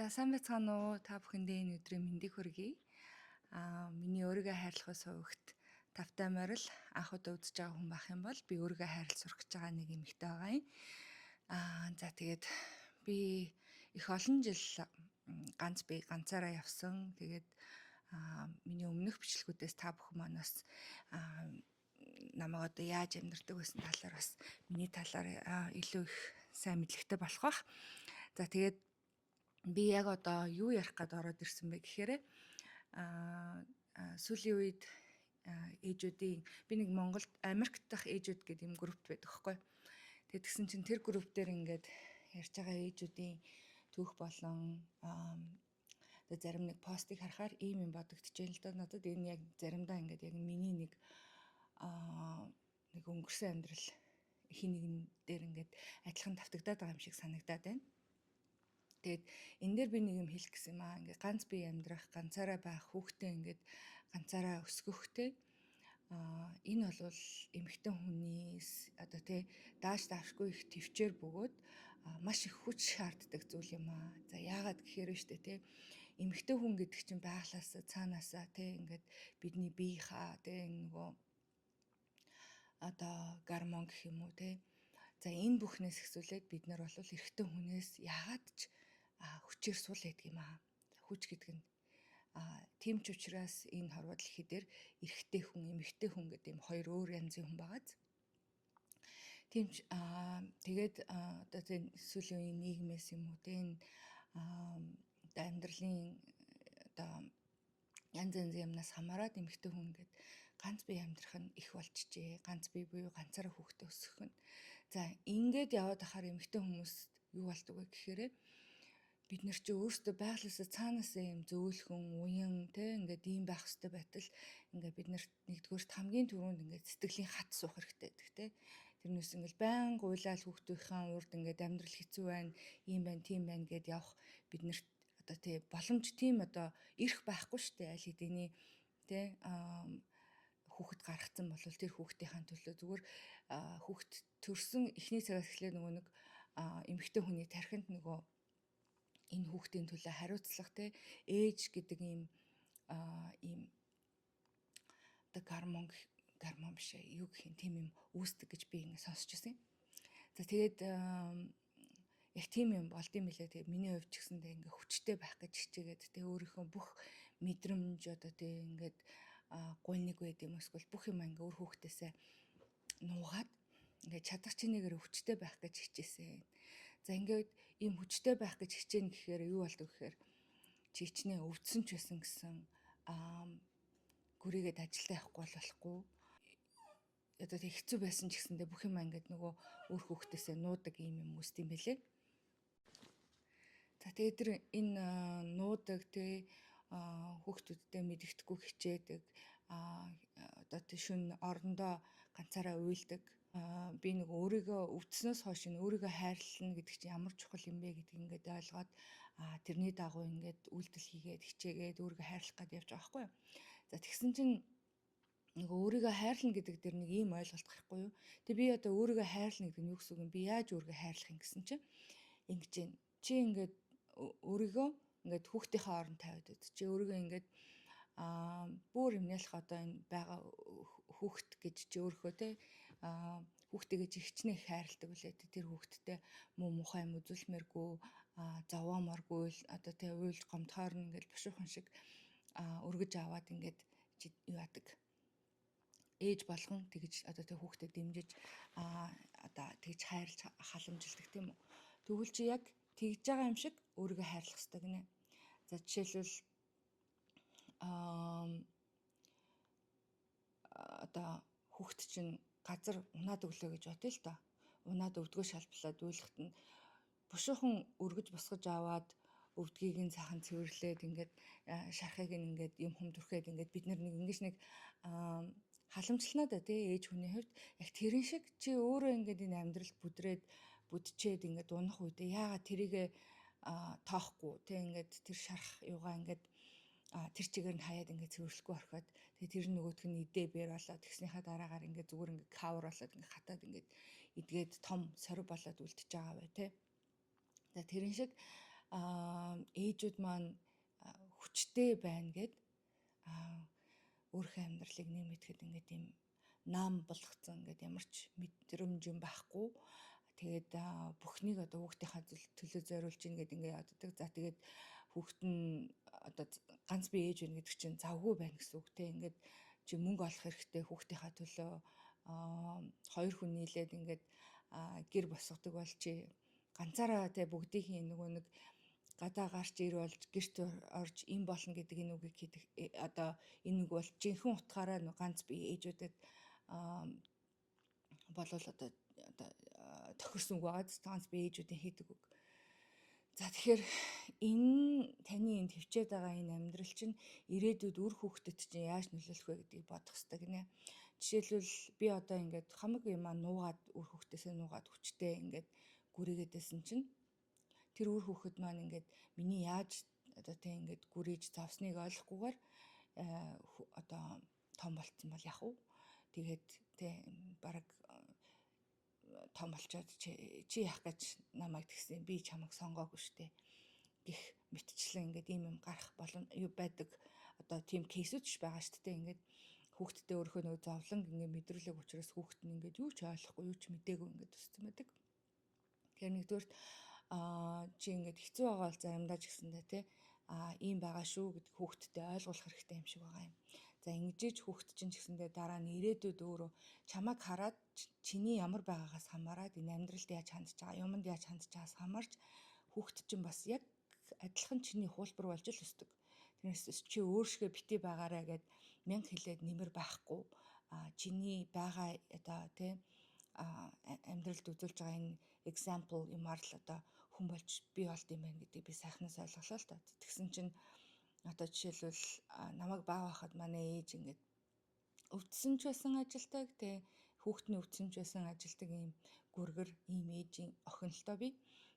За, сайн байцгаана уу? Та бүхэндээ энэ өдрийн мэндийг хүргэе. Миний өөрийгөө хайрлах сувагт тавтай морил анх удаа үзэж байгаа хүн байх юм бол би өөрийгөө хайрлах сурах гэж байгаа нэг эмэгтэй байгаа юм. За, тэгээд би их олон жил ганц би ганцаараа явсан. Тэгээд миний өмнөх бичлэгүүдээс та бүхэн манаас намайг одоо яаж амьдардаг байсан талаар, бас миний талаар илүү их сайн мэдлэгтэй болох байх. За, тэгээд би яг одоо юу ярих гээд ороод ирсэн бэ гэхээр сүүлийн үед ээжүүдийн, би нэг Монголд, Америкт дах ээжүүд гэдэг юм групп байдаг хгүй. Тэгээд тэгсэн чинь тэр групп дээр ингээд ярьж байгаа ээжүүдийн түүх болон одоо зарим нэг постыг харахаар ийм юм бодогдчихээн л да. Надад энэ яг заримдаа ингээд яг миний нэг нэг өнгөрсөн амьдрал хин нэгэн дээр ингээд адилхан давтагдаад байгаа юм шиг санагдаад байна. Тэгээд энэ дээр би нэг юм хэлэх гэсэн юм аа. Ингээд ганц бие амьдрах, ганцаараа байх, хүүхдээ ингээд ганцаараа өсгөхтэй энэ бол эмэгтэй хүнээс одоо тий дааш давшгүй их төвчээр бөгөөд маш их хүч шаарддаг зүйл юм аа. За, яагаад гэхээр вэ штэ, тий, эмэгтэй хүн гэдэг чинь байглаасаа, цаанаасаа тий ингээд бидний биеийнхаа тий нөгөө одоо гормон гэх юм уу, тий. За, энэ бүхнээс ихсүүлээд бид нар бол эрэгтэй хүнээс яагаад ч хүчээр сул байдаг юм аа. Хүч гэдэг нь тийм ч учраас энэ хорвоо дэлхий дээр эрэгтэй хүн, эмэгтэй хүн гэдэг юм хоёр өөр янзын хүн байгааз. Тийм ч тэгээд одоо тийм сүүлийн үеийн нийгмээс юм уу, тийм, одоо амьдралын одоо янз янзын юмнаас хамаарат эмэгтэй хүн ингээд ганц бие амьдрах нь их болчихжээ. Ганц бие буюу ганцаараа хүүхдээ өсгөх нь. За, ингээд яваад ахаар эмэгтэй хүмүүс юу болдог вэ гэхээр бид нар чи өөрсдөө байглаасаа, цаанаасаа юм зөөлхөн, уян, тэ, ингээд ийм байх хэрэгтэй байтал ингээд бид нарт нэгдүгээрт хамгийн түрүүнд ингээд сэтгэлийн хат суух хэрэгтэй гэдэг, тэ. Тэрнээс ингээд байнга уйлаал, хүүхдийнхээ урд ингээд амьдрал хэцүү байна, ийм байна, тийм байна гэд явах бид нарт одоо тий боломж, тийм одоо эрх байхгүй шүү дээ. Аль хэдийний тэ хүүхэд гаргацсан бол тэр хүүхдийнхээ төлөө зүгээр хүүхэд төрсөн эхний цагаас эхлээд нөгөө нэг эмэгтэй хүний тархинд нөгөө энэ хүүхдийн төлөө хариуцлага, те, ээж гэдэг ийм ийм одоо гормон, гормон биш ээ, юу гэх юм, тийм юм үүсдэг гэж би ингэ сонсч ирсэн. За, тэгээд яг тийм юм болд юм билээ. Тэгээ миний хувьд ч гэсэндээ ингээ хүчтэй байх гэж хичээгээд, тэгээ өөрийнхөө бүх мэдрэмж одоо тэгээ ингээд гуйныг байд юм эсвэл бүх юм ингээ өөр хүүхдээсээ нуугаад ингээд чадах чинээгээр хүчтэй байх гэж хичээсэн. За, ингээд ийм хүчтэй байх гэж хичээнэ гэхээр юу болдог гэхээр чи хичнээн өвдсөн ч байсан гэсэн гүрийгээд ажилдаа явахгүй бол болохгүй. Одоо тэг хэцүү байсан ч гэсэндээ бүх юм ингээд нөгөө өөр хүүхдээсээ нуудаг ийм юм үүсдэг юм бэлээ. За, тэгээд тэр энэ нуудаг, те, хүүхдүүдтэй мэдэгдэхгүй хичээдэг, одоо тэг шүн орондоо ганцаараа уйлдаг. Би нэг өөрийгөө өвдснөөс хойш энэ өөрийгөө хайрлана гэдэг чинь ямар чухал юм бэ гэдгийг ингээд ойлгоод, тэрний дагуу ингээд үйлдэл хийгээд, хичээгээд, өөрийгөө хайрлах гээд явж байгаа байхгүй юу. За, тэгсэн чинь нэг өөрийгөө хайрлана гэдэг дээр нэг ийм ойлголт гарахгүй юу. Тэг би одоо өөрийгөө хайрлана гэдэг нь юу гэсэн үг юм? Би яаж өөрийгөө хайрлах юм гэсэн чинь ингэж юм. Чи ингээд өөрийгөө ингээд хүүхдийнхээ оронд тавиад үз. Чи өөрийгөө ингээд бүр юмнээлх одоо энэ байгаа хүүхд гэж чи өөрийнхөө, те, хүүхдтэйгээ чи хичнээн их хайрладаг үлээ. Тэр хүүхдтэй муу мухай юм үзүүлмээргүй, зовооморгүй л одоо те уйлж гомдохоор нь ингээд бушуухан шиг өргөж аваад ингээд чи юу яадаг, ээж болгон тэгж одоо тэг хүүхдэд дэмжиж, одоо тэгж хайрлж халамжилдаг, тийм үү. Тэгвэл чи яг тэгж байгаа юм шиг өөрийгөө хайрлах хэрэгтэй гинэ. За, жишээлбэл одоо хүүхд чинь газар унаад өглөө гэж бодъё л доо. Унаад өвдгөө шалблаад уйлахт нь бушуухан өргөж босгож аваад, өвдгийг нь сайхан цэвэрлээд, ингээд шархыг нь ингээд юм хүм түрхээд, ингээд бид нар нэг ингэж нэг халамжлана да, тий, ээж хүний хувьд. Яг тэрэн шиг чи өөрөө ингээд энэ амьдралд бүдрээд, бүдчээд ингээд унах үедээ яагаад тэрийгэ тоохгүй, тий, ингээд тэр шарх юугаа ингээд тэр чигээр нь хаяад ингээд цэвэрлэхгүй орхиод, тэгээ тэр нөгөөх нь идэ бэр болоод, тэгснийхаа дараагаар ингээд зүгээр ингээд cover болоод, ингээд хатаад, ингээд эдгээд том сорив болоод үлдчихэж байгаа бай, тий. За, тэрэн шиг ээжүүд маань хүчтэй байна гэд өөрийнхөө амьдралыг нэмэгдэхэд ингээд ийм нам болгоцсон, ингээд ямар ч мэдрэмж юм байхгүй. Тэгээд бүхнийг одоо хүүхдийнхаа төлөө зориулж ийн гэдэг ингээд яддаг. За тэгээд хүүхэд нь одоо ганц би ээж байна гэдэг чинь завгүй байна гэсэн үг те. Ингээд чи мөнгө олох хэрэгтэй хүүхдийнхаа төлөө, хоёр хүн нийлээд ингээд гэр босгодог бол чи ганцаараа те бүгдийн нөгөө нэг гадаа гарч ир болж гэрт орж им болно гэдэг энэ үгийг хийдэг, одоо энэ үг бол жинхэнэ утгаараа ганц би ээжүүдэд болвол одоо тохирсон үг байгаа. Ганц би ээжүүдийн хийдэг үг. За тэгэхээр энэ таны энэ төвчээд байгаа энэ амьдрал чинь ирээдүйд үр хүүхдэд чинь яаж нөлөөлөх вэ гэдгийг бодох хэрэгтэй гинэ. Жишээлбэл, би одоо ингээд хамаг юмаа нуугаад, үр хүүхдээсээ нуугаад хүчтэй ингээд гүрийгээдсэн чинь тэр үр хүүхэд маань ингээд миний яаж одоо тэг ингээд гүрийж зовсныг ойлгохгүйгээр одоо том болцсон бол яах вэ? Тэгээд тэг бараг том болчоод чи яах гэж намайг тэгсэн, би чамайг сонгоогүй штэ гих мэтчлэн ингээд ийм юм гарах болон юу байдаг, одоо тийм case үүд ч байгаа штэ. Ингээд хүүхдтэй өөрийнхөө нөгөө зовлон ингээд мэдрүүлэг учраас хүүхэд нь ингээд юу ч ойлгохгүй, юу ч мдээгүй ингээд өссөн байдаг. Тэгэхээр нэгдүгээрт чи ингээд хэцүү байгаа бол заримдаа ч гэсэндээ те ийм байгаа шүү гэдэг хүүхдтэй ойлгуулах хэрэгтэй юм шиг байгаа юм. За ингэж хүүхд чинь ч гэсэндээ дараа нь ирээдүйд өөрөө чамайг хараад, чиний ямар байгаагаас хамаарат, энэ амьдралд яаж хандж байгаа, юмд яаж хандж байгаас хамаарч хүүхд чинь бас яг адилхан чиний хуулбар болж л өсдөг. Тэрнээс чи өөршгөө бити байгаарэ гэд мянга хэлээд нэмэр байхгүй. Чиний байгаа одоо тий амьдралд үзүүлж байгаа энэ example юмар л одоо хүн болж бий болд юм байна гэдгийг би сайхнаас ойлголоо л доо. Тэгсэн чинь одоо жишээлбэл, намайг бага байхад манай ээж ингээд өвдсөн ч байсан ажилтаг, тэ хүүхдний өвдсөн ч байсан ажилтаг ийм гүргэр ийм ээжийн охин л доо би.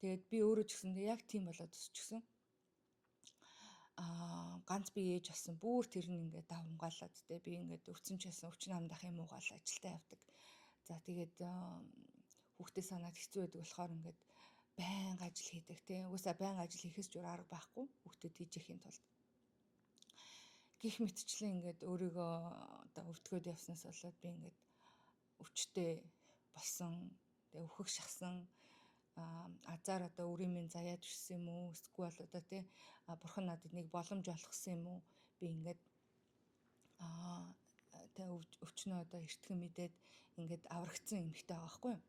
Тэгээд би өөрөө ч гэсэндээ яг тийм болоод өсчихсөн. Ганц би ээж болсон, бүр тэр нь ингээд давмгаалаад те би ингээд өвдсөн ч байсан өвчин амдах юм уугаал ажилдаа явдаг. За тэгээд хүүхдээ санаад хэцүү байдаг болохоор ингээд байнга ажил хийдэг те. Угаасаа байнга ажил хийхээс ч арга байхгүй хүүхдэд тийжэхийн тулд. Гэх мэтчлэн ингээд өөрийгөө одоо өвдгөөд явснаас болоод би ингээд өвчтэй болсон. Тэгээ өөхөх шахсан, азар одоо үрийн минь заяа түшсэн юм уу, эсвэл одоо тий бурхан надад нэг боломж олгосон юм уу, би ингээд тэ өвчнөө одоо эртхэн мэдээд ингээд аврагдсан эмэгтэй байгаа байхгүй юу.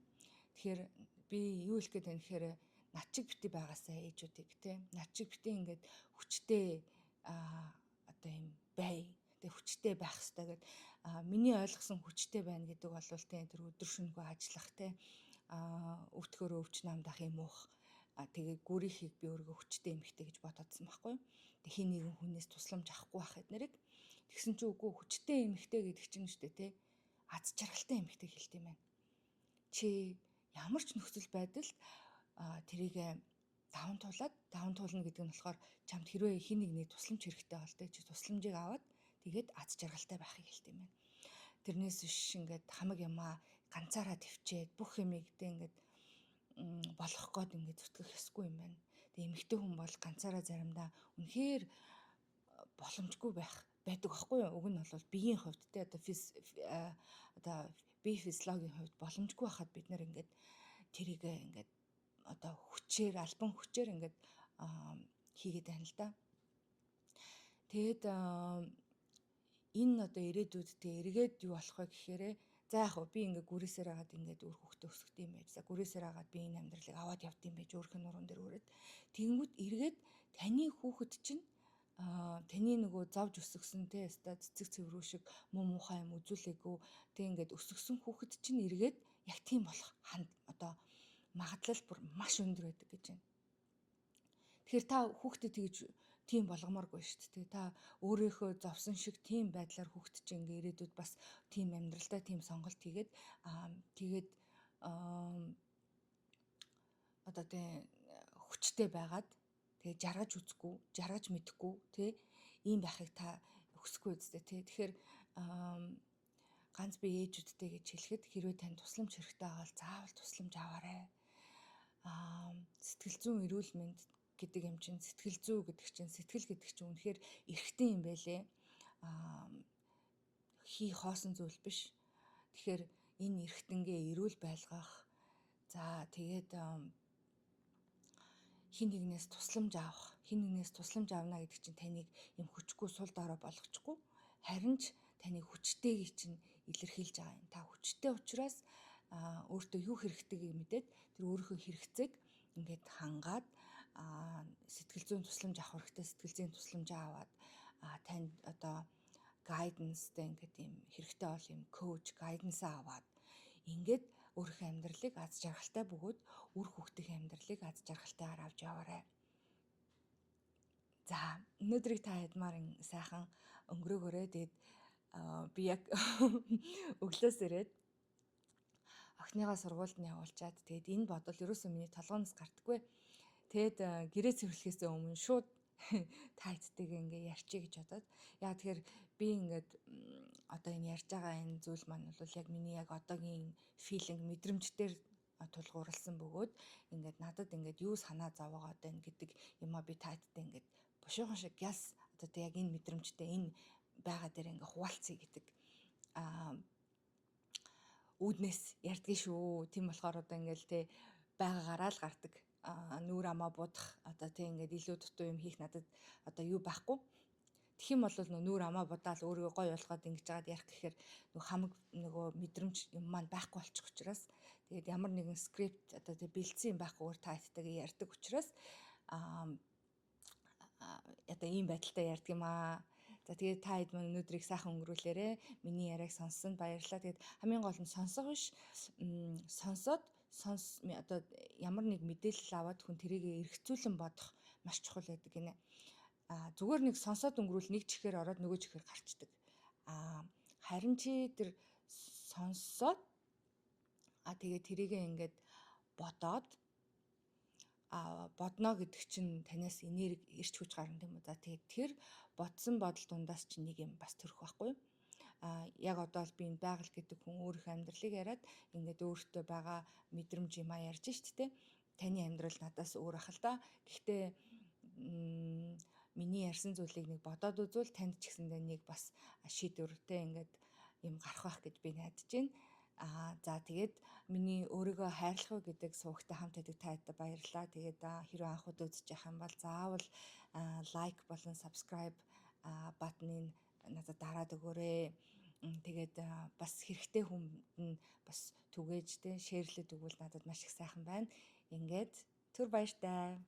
Тэгэхээр би юу хэлэх гээд байна гэхээр над чиг бити байгаасаа ээжүүдийг те над чиг бити ингээд хүчтэй одоо юм бай, тэг хүчтэй байх хэрэгтэй гэд. Миний ойлгосон хүчтэй байна гэдэг бол те тэр өдөр шөнөгүй ажиллах, те өвдгөөрөө өвч намдах юм уух, тэгээ гүрийнхийг би өөрийгөө хүчтэй эмэгтэй гэж бодоодсон байхгүй юу. Тэг хин нэгэн хүнээс тусламж авахгүй байх эднэрийг. Тэгсэн чинь үгүй, хүчтэй эмэгтэй гэдэг чинь шүү дээ те аз жаргалтай эмэгтэй хэлт юм байна. Чи ямар ч нөхцөл байдалд тэрийг даван туулаад, даван туулна гэдэг нь болохоор чамд хэрвээ хин нэгний тусламж хэрэгтэй бол те чи тусламжийг аваад тэгээд аз жаргалтай байхыг хэлт юм байна. Тэрнээс биш ингээд хамаг юмаа ганцаараа төвчээд бүх юмыг те ингээд болох гээд ингээд зүтгэх ёсгүй юм байна. Тэгээ эмэгтэй хүн бол ганцаараа заримдаа үнэхээр боломжгүй байх байдаг байхгүй юу? Уг нь бол биеийн хувьд те одоо одоо бие физиологийн хувьд боломжгүй байхад бид нэр ингээд тэрийг ингээд одоо хүчээр, албан хүчээр ингээд хийгээд байна л да. Тэгээд энэ одоо ирээдүйд тэ эргээд юу болох вэ гэхээр за яг хөө би ингээ гүрээсээр хагаад ингээд үр хүүхдээ өсгөх юм байж. За гүрээсээр хагаад би энэ амьдралыг аваад явд юм байж өөрөх нь нуруунд дээр өрөөд. Тэгэнгүүт эргээд таны хүүхэд чинь таны нөгөө зовж өсгсөн те өста цэцэг цэврүү шиг муу муухай юм үзүүлээгүй те ингээд өсгсөн хүүхэд чинь эргээд яг тийм болох ханд одоо магадлал бүр маш өндөр байдаг гэж байна. Тэгэхээр та хүүхдэд тэгж тийм болгомооргүй шүү дээ. Та өөрийнхөө зовсон шиг тийм байдлаар хүүхд чинь ингээ ирээдүйд бас тийм амьдралдаа тийм сонголт хийгээд тэгээд одоо тэ хүчтэй байгаад тэгээ жаргаж үзэхгүй, жаргаж мэдэхгүй тий ийм байхыг та хүсэхгүй үстэй тий. Тэгэхээр ганц би ээжүүдтэй гэж хэлэхэд хэрвээ тань тусламж хэрэгтэй бол заавал тусламж аваарай. Сэтгэл зүйн эрүүл мэнд гэдэг юм чинь, сэтгэл зүй гэдэг чинь, сэтгэл гэдэг чинь үнэхээр эрхтэн юм байлээ. Хий хоосон зүйл биш. Тэгэхээр энэ эрхтэнгээ эрүүл байлгах, за тэгээд хэн нэгнээс тусламж авах, хэн нэгнээс тусламж авна гэдэг чинь таныг юм хүчгүй сул дорой болгочихгүй. Харин ч таны хүчтэйг чинь илэрхийлж байгаа юм. Та хүчтэй учраас өөртөө юу хэрэгтэйгийг мэдээд тэр өөрийнхөө хэрэгцээг ингээд хангаад, сэтгэл зүйн тусламж авах хэрэгтэй, сэтгэл зүйн тусламжаа аваад, танд одоо guidance тэй ингээд юм хэрэгтэй бол юм coach guidance аваад, ингээд өөрийнхөө амьдралыг аз жаргалтай бөгөөд үр хүүхдийн амьдралыг аз жаргалтайгаар авч яваарай. За, өнөөдрийг та хэд маань сайхан өнгөрөөгөөрэй. Тэгээд би яг өглөөс ирээд охиныгоо сургуульд нь явуулчаад, тэгээд энэ бодол ерөөсөө миний толгойноос гардаггүй. Тэгээд гэрээ цэвэрлэхээс өмнө шууд та хэдтэйгээ ингээ ярьчих гэж бодоод. Яа, тэгэхээр би ингээд одоо энэ ярьж байгаа энэ зүйл маань бол яг миний яг одоогийн feeling, мэдрэмж дээр тулгуурласан бөгөөд ингээд надад ингээд юу санаа зовоогоод байна гэдэг юмаа би та хэдтэй ингээд бушуухан шиг гяс одоо тэг яг энэ мэдрэмжтэй энэ байгаа дээр ингээ хуваалцъя гэдэг үүднээс ярьдгийн шүү. Тийм болохоор одоо ингээл те байгаагаараа л гардаг. Нүүр амаа будах одоо тэг ингээд илүү дутуу юм хийх надад одоо юу байхгүй. Тэгэх юм бол нөө нүүр амаа будаал өөрийгөө гоё болгоод ингэж жагаад ярих гэхээр нөгөө хамаг нөгөө мэдрэмж юм маань байхгүй болчих учраас, тэгээд ямар нэгэн script, одоо тэг бэлдсэн юм байхгүйгээр та хэдтэйгээ ярьдаг учраас одоо ийм байдалтай ярьдаг юм аа. За, тэгээд та хэд маань өнөөдрийг сайхан өнгөрүүлээрэ. Миний яриаг сонссон баярлалаа. Тэгээд хамгийн гол нь сонсох биш, сонсоод сонс одоо ямар нэг мэдээлэл аваад хүн тэрийг эргцүүлэн бодох маш чухал байдаг гинэ. Зүгээр нэг сонсоод өнгөрүүл нэг чихээр ороод нөгөө чихээр гарчдаг. Харин чи тэр сонсоод, тэгээд тэрийгээ ингээд бодоод, бодно гэдэг чинь танаас энерги, эрч хүч гарна, тийм үү. За, тэгээд тэр бодсон бодол дундаас чинь нэг юм бас төрөх байхгүй юу? Яг одоо л би энэ байгаль гэдэг хүн өөрийнхөө амьдралыг яриад ингээд өөртөө байгаа мэдрэмж юм а ярьж шт, те. Таны амьдрал надаас өөр ах л да. Гэхдээ миний ярьсан зүйлийг нэг бодоод үзвэл танд ч гэсэндээ нэг бас шийдвэртэй ингээд юм гарах байх гэж би найдаж байна. За, тэгээд миний өөрийгөө хайрлах уу гэдэг сувагтай хамт байдаг та баярлалаа. Тэгээд хэрвээ анх удаа үзэж явах юм бол заавал like болон subscribe button ыг надад дараад өгөөрэй. Тэгээд бас хэрэгтэй хүнд нь бас түгээж, те, share лээд өгвөл надад маш их сайхан байна. Ингээд түр баяртай.